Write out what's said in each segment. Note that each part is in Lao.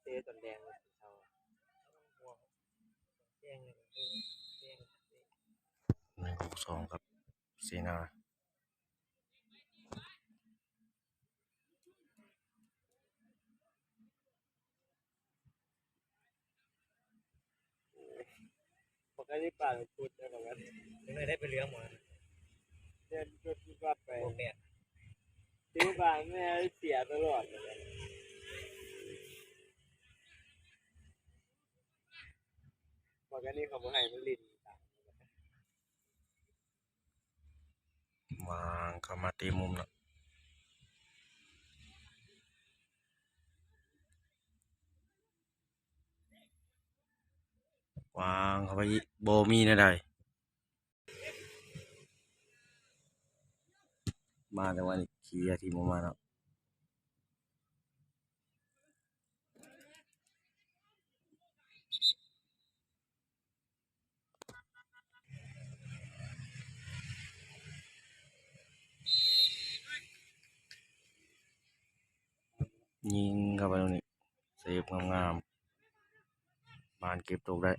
ເຕະຕອນແດງ ແດງ ແດງ ໜຶ່ງຫົກສອງ ກັບເຊນາ. ບັກອັນນີ້ປານພຸດແລ້ວບັກອັນ ຈັ່ງໃດໄດ້ໄປເລື່ອງໝົດ ແມ່ນ ຈົນວ່າໄປ ບໍ່ແມ່ນ ຖືວ່າແມ່ນເສຍຕະຫຼອດ ບັກອັນນີ້ເຂົາບໍ່ໃຫ້ມັນຫຼິ້ນ. ວາງເຂົ້າມາເຕະມຸມເນາະ ວາງເຂົ້າໄປອີກ ບໍ່ມີແນວໃດ ມາແຕ່ວ່ານີ້ເຄຍທີ່ບໍ່ມາເນາະ. ຍິງເຂົ້າໄປຕຮງນີ້ ເຊບງາມໆ ບານເກັບຕົກໄດ້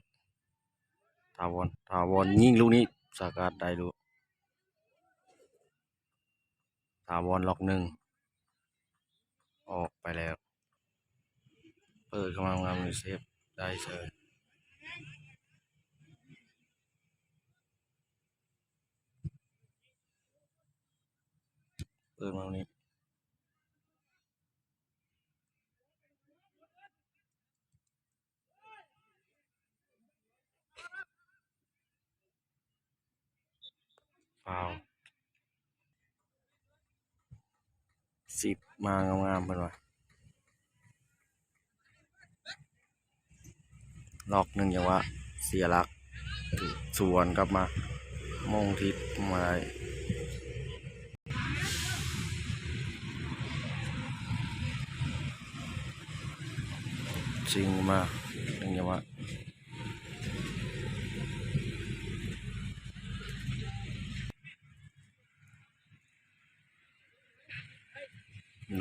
ຖາວອນ ຖາວອນຍິງລູກນີ້ ສະກັດໄດ້ລູກ ຖາວອນລັອກໜຶ່ງ ອອກໄປແລ້ວ ເປີດເຂົ້າມາງາມໆ ເຊບໄດ້ເສີຍ ເປີດມານີ້ ຟາວ ສິບມາງາມໆ ເພິ່ນວ່າ ລັອກໜຶ່ງ ຈັງຫວະເສຍຫຼັກ ສວນກັບມາ ມົງທິດມາໄດ້ ຊິງມາ ໜຶ່ງ ຈັງຫວະ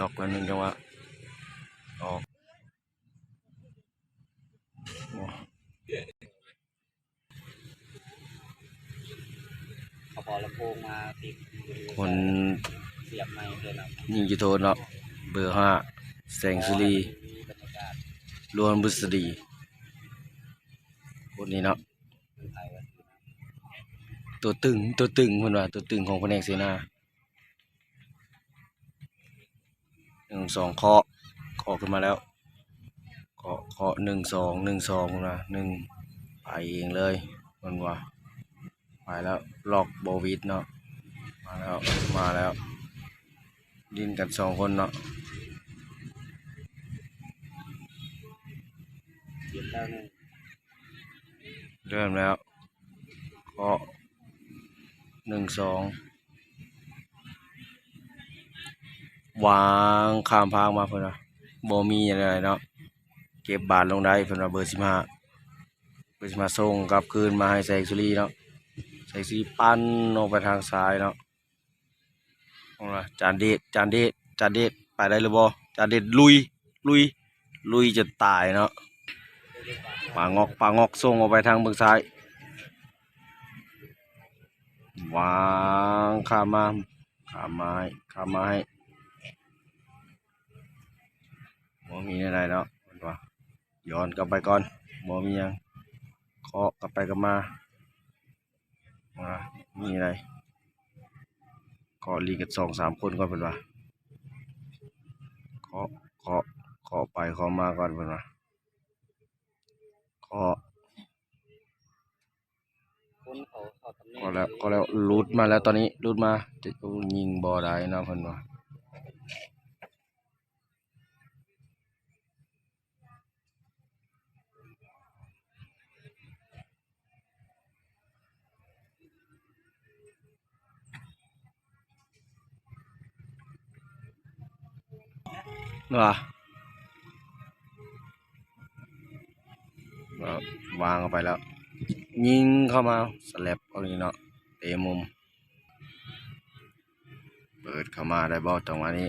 ລັອກແລ້ວໜຶ່ງ ຈັງຫວະ ອອກ ໂອ້ ເຂົາເອົາລຳໂພງມາຕິດ ຄົນ ສຽບໄມເລີຍນະ ຍິງຈຸດໂທດເນາະ ເບີຫ້າ ແສງສຸລີ ມີບັນຍາກາດ ລວມບຸດສະດີ ຄົນນີ້ເນາະ ຕົວຕຶງ ຕົວຕຶງ ເພິ່ນວ່າ ຕົວຕຶງຂອງພະແນກເສນາ ໜຶ່ງສອງ ເຄາະ ເຄາະຂຶ້ນມາແລ້ວ ເຄາະ ເຄາະ ໜຶ່ງສອງ ໜຶ່ງສອງ ເພິ່ນວ່າ ໜຶ່ງ ໄປເອງເລີຍ ເພິ່ນວ່າ ໄປແລ້ວ ລັອກບໍ່ຫວິດເນາະ ມາແລ້ວ ມາແລ້ວ ຫຼິ້ນກັນສອງຄົນເນາະ ເລີ່ມແລ້ວ ເຄາະ ໜຶ່ງສອງ ວາງຂ້າມພາກມາເພິ່ນວ່າ ບໍ່ມີຫຍັງໃດເນາະ ເກັບບານລົງໄດ້ເພິ່ນວ່າ ເບີສິບຫ້າ ເບີສິບຫ້າ ສົ່ງກັບຄືນມາໃຫ້ແສງສຸລີເນາະ ແສງສຸລີປັ່ນອອກໄປທາງຊ້າຍເນາະ ເອົາລະ ຈານເດດ ຈານເດດ ຈານເດດ ໄປໄດ້ຫຼືບໍ່? ຈານເດດ ລຸຍ ລຸຍ ລຸຍຈົນຕາຍເນາະ ປາງອກ ປາງອກ ສົ່ງອອກໄປທາງເບື້ອງຊ້າຍ ວາງຂ້າມມາ ຂ້າມມາໃຫ້ ຂ້າມມາໃຫ້ ບໍ່ມີແນວໃດເນາະ ເພິ່ນວ່າ ຍ້ອນກັບໄປກ່ອນ ບໍ່ມີຫຍັງ ເຄາະກັບໄປກັບມາ ວ່າມີໃດ ເຄາະລີ້ກັນສອງສາມຄົນກ່ອນເພິ່ນວ່າ ເຄາະ ເຄາະ ເຄາະໄປເຄາະມາກ່ອນເພິ່ນວ່າ ເຄາະ ຄົນເຂົາເຂົ້າຕຳແໜ່ງ ເຄາະແລ້ວ ເຄາະແລ້ວ ຫຼຸດມາແລ້ວຕອນນີ້ ຫຼຸດມາ ໂອ້ ຍິງບໍ່ໄດ້ເນາະເພິ່ນວ່າ ວ່າ ວາງເຂົ້າໄປແລ້ວ ຍິງເຂົ້າມາສະແລັບເອົານີ້ເນາະ ເຕະມຸມ ເປີດເຂົ້າມາໄດ້ບໍ່ ຈັງຫວະນີ້?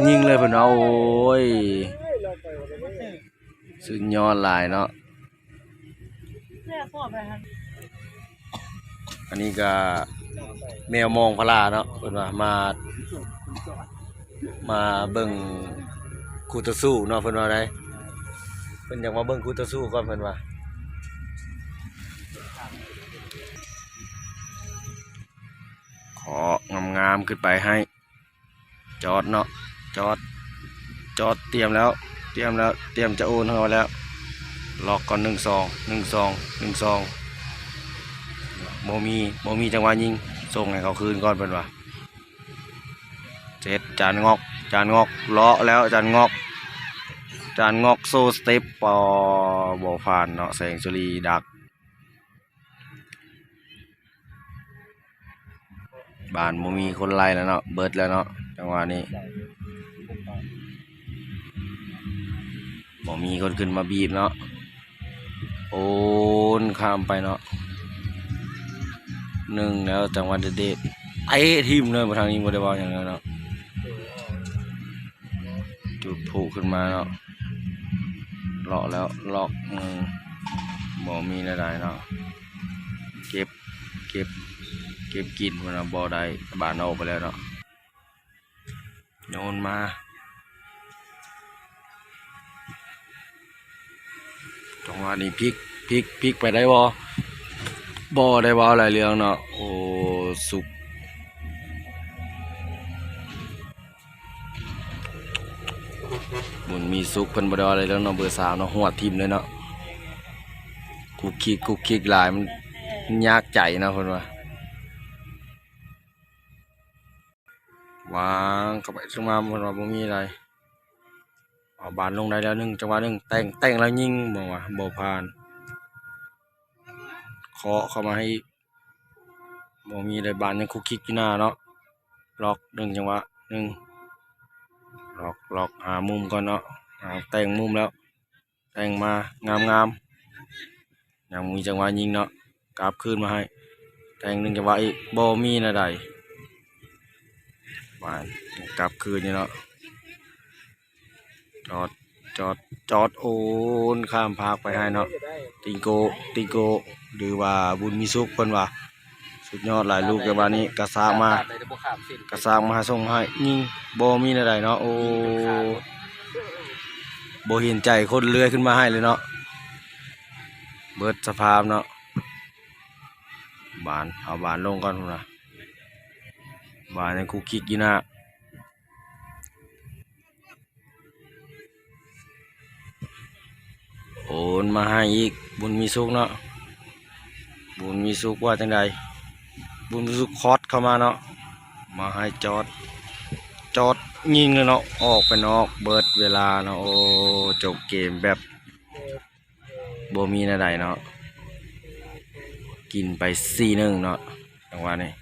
ຍິງເລີຍເພິ່ນວ່າ. ໂອ້ຍ ສຸດຍອດຫຼາຍເນາະ. ອັນນີ້ກະແມວມອງພະລາເນາະ ເພິ່ນວ່າ ມາ ມາເບິ່ງຄູ່ຕໍ່ສູ້ເນາະ ເພິ່ນວ່າໄດ໋. ເພິ່ນຢາກມາເບິ່ງຄູ່ຕໍ່ສູ້ກ່ອນ ເພິ່ນວ່າ. ເຄາະງາມໆຂຶ້ນໄປໃຫ້. ຈອດເນາະ ຈອດ ຈອດ ຕຽມແລ້ວ ຕຽມແລ້ວ ຕຽມຈະໂອນເຂົ້າມາແລ້ວ. ລັອກກ່ອນ ໜຶ່ງສອງ ໜຶ່ງສອງ ໜຶ່ງສອງ. ບໍ່ມີ ບໍ່ມີຈັງຫວະຍິງ ສົ່ງໃຫ້ເຂົາຄືນກ່ອນ ເພິ່ນວ່າ. ເຈັດ ຈານງອກ ຈານງອກ ເລາະແລ້ວ ຈານງອກ ຈານງອກ ໂຊສະເຕັບ ປໍ ບໍ່ຜ່ານເນາະ. ແສງສຸລີດັກ. ບ້ານບໍ່ມີຄົນໄລ່ແລ້ວເນາະ ເບິດແລ້ວເນາະ ຈັງຫວະນີ້. ບໍ່ມີຄົນຂຶ້ນມາບີບເນາະ ໂອນຂ້າມໄປເນາະ. ໜຶ່ງແລ້ວ ຈັງຫວະເດັດໆ ເຕະຖິ້ມເລີຍ. ທາງນີ້ບໍ່ໄດ້ເວົ້າຫຍັງແລ້ວເນາະ. ຈຸດພລຸຂຶ້ນມາເນາະ ເລາະແລ້ວ ລັອກ ອືມ ບໍ່ມີແນວໃດເນາະ. ເກັບ ເກັບ ເກັບກິນພຸ້ນນະ ບໍ່ໄດ້ ບານອອກໄປແລ້ວເນາະ. ໂຍນມາ ຈັງຫວະນີ້ ພິກ ພິກ ພິກໄປໄດ້ບໍ່? ບໍ່ໄດ້ເວົ້າຫຼາຍເລື່ອງເນາະ. ໂອ້ ສຸກ ບຸນມີສຸກ ເພິ່ນບໍ່ໄດ້ວ່າອະໄລເລີຍເນາະ ເບີສາມເນາະ ຫວດຖິ້ມເລີຍເນາະ. ຄຸກຄິກ ຄຸກຄິກຫຼາຍ ມັນ ມັນຍາກໃຈເນາະ ເພິ່ນວ່າ. ວາງເຂົ້າໄປ ເຊິ່ງມາ ເພິ່ນວ່າບໍ່ມີອະໄລ. ເອົາບານລົງໄດ້ແລ້ວໜຶ່ງ ຈັງຫວະໜຶ່ງ ແຕ່ງ ແຕ່ງແລ້ວຍິງ ບໍ່ວ່າ ບໍ່ຜ່ານ. ເຄາະເຂົ້າມາໃຫ້ອີກ ບໍ່ມີໄດ້ ບານຍັງຄຸກຄິກຢູ່ໜ້າເນາະ. ລັອກໜຶ່ງ ຈັງຫວະໜຶ່ງ ລັອກ ລັອກ ຫາມຸມກ່ອນເນາະ. ຫາ ແຕ່ງມຸມແລ້ວ ແຕ່ງມາງາມໆ ຍັງມີຈັງຫວະຍິງເນາະ ກັບຄືນມາໃຫ້ ແຕ່ງໜຶ່ງ ຈັງຫວະອີກ ບໍ່ມີແນວໃດ. ບານກັບຄືນຢູ່ເນາະ. ຈອດ ຈອດ ຈອດ ໂອນຂ້າມພາກໄປໃຫ້ເນາະ ຕິງໂກ ຕິງໂກ ຫຼືວ່າບຸນມີສຸກ ເພິ່ນວ່າ. ສຸດຍອດຫຼາຍລູກ ແຕ່ບາດນີ້ກະຊາກມາ ກະຊາກມາໃຫ້ ສົ່ງໃຫ້ຍິງ ບໍ່ມີແນວໃດເນາະ. ໂອ້ ບໍ່ເຫັນໃຈຄົນເລື່ອຍຂຶ້ນມາໃຫ້ເລີຍເນາະ. ເບິດສະພາບເນາະ. ບານ ເອົາບານລົງກ່ອນພຸ້ນນະ ບານຍັງຄຸກຄິກຢູ່ໜ້າ. ໂອນມາໃຫ້ອີກ ບຸນມີສຸກເນາະ ບຸນມີສຸກວ່າຈັ່ງໃດ ບຸນມີສຸກຄອດເຂົ້າມາເນາະ ມາໃຫ້ຈອດ ຈອດຍິງເລີຍເນາະ ອອກໄປນອກ ເບິດເວລາເນາະ. ໂອ້ ຈົບເກມແບບບໍ່ມີແນວໃດເນາະ ກິນໄປສີ່ໜຶ່ງເນາະ ຈັງຫວະນີ້.